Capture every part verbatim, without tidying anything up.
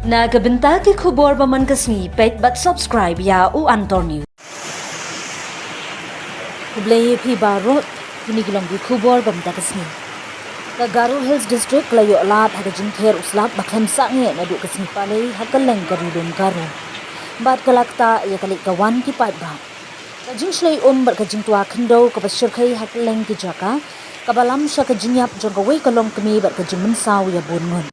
Na ka bynta ki khubor ba man ka sngi, peit bad subscribe ïa U Antor News. Khublei ïa phi baroh, kine ki long ki khubor ba man ka sngi. Ka Garo Hills District ka la ïoh lad ha ka jingther u slap ba khlem sangeh naduh ka sngi Palei ha kylleng ka Ri Lum Garo. Bad ka la ktah ïa ka leit ka wan ki paidbah. Ka jingshlei um bad ka jingtwa khyndew kaba shyrkhei ha kylleng ki jaka, kaba lam sha ka jingïap jong kawei ka longkmie bad ka jingmynsaw ïa bun ngut.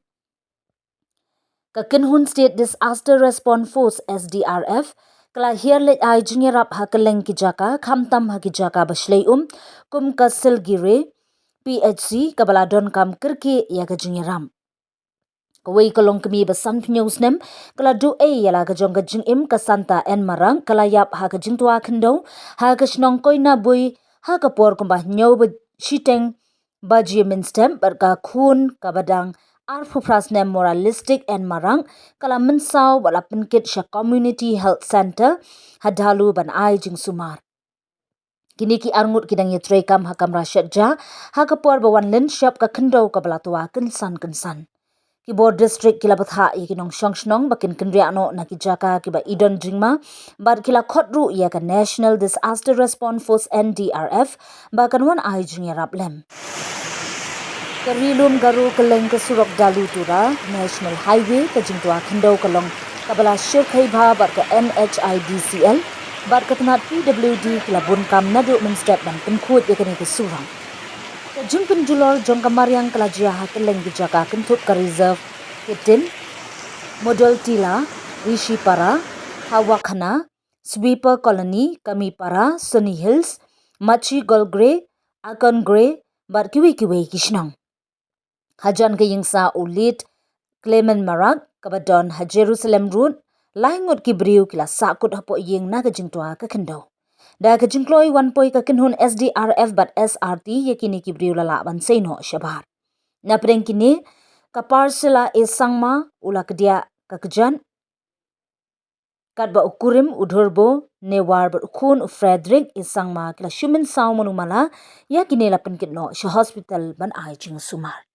Ka Kynhun State Disaster Response Force, S D R F, ka la hiar leit ai jingïarap ha kylleng ki jaka, khamtam ha ki jaka ba shlei um, kum ka Silgire P H C, kaba la donkam kyrkieh ïa ka jingïarap. Kawei ka longkmie ba sanphew snem, ka la duh ei ïa la ka jong ka jingim, ka Santa N Marak, ka la ïap ha ka jingtwa khyndew ha ka shnong Koinabui ha ka por kumba hynñiew ba shiteng baje mynstep, bad ka khun kaba dang arphew phra snem Moralistic N Marak, ka la mynsaw bad la pynkit sha Community Health Centre ha Dalu ban ai jingsumar. Kine ki arngut ki dang ïatreikam ha kamra shet ja ha ka por ba wan lynshop ka khyndew kaba la twa kynsan kynsan. Ki bor district ki la bthah ïa ki nongshong shnong ba kin kynriah noh na ki jaka kiba i don jingma, bad ki la khot ruh ïa ka National Disaster Response Force, N D R F, ba kan wan ai jingïarap lem. Ka Ri Lum Garo kylleng ka surok Dalu Tura National Highway, ka jingtwa khyndew ka long kaba la shyrkhei bha bad ka N H I D C L bad ka tnat P W D ki la bunkam naduh mynstep ban pynkhuid ïa kane ka surok. Ka jingpynjulor jong ka mariang ka la jia ha kylleng ki jaka kynthup ka Reserve Kitin, Model Tila, Rishipara, Hawakhana, Sweeper Colony, Kamipara, Sunny Hills, Machi Golgre, Akon Gre, bad kiwei kiwei ki shnong. Hajan ka ïingsa u Late Clement Marak, kaba don ha Jerusalem Road, lai ngut ki briew ki la sahkut hapoh ïing na ka jingtwa ka khyndew. Da ka jingkloi wan poi ka kynhun S D R F bad S R T, ïa kine ki briew la lah ban sei noh shabar. Na pdeng kine, ka Parsila E Sangma u la kdiah ka kjat, katba u kurim, u dhurbo, Newar bad u khun u Frederick E Sangma ki la shu mynsaw manumala, ïa kine la pynkit noh sha hospital ban ai jingsumar.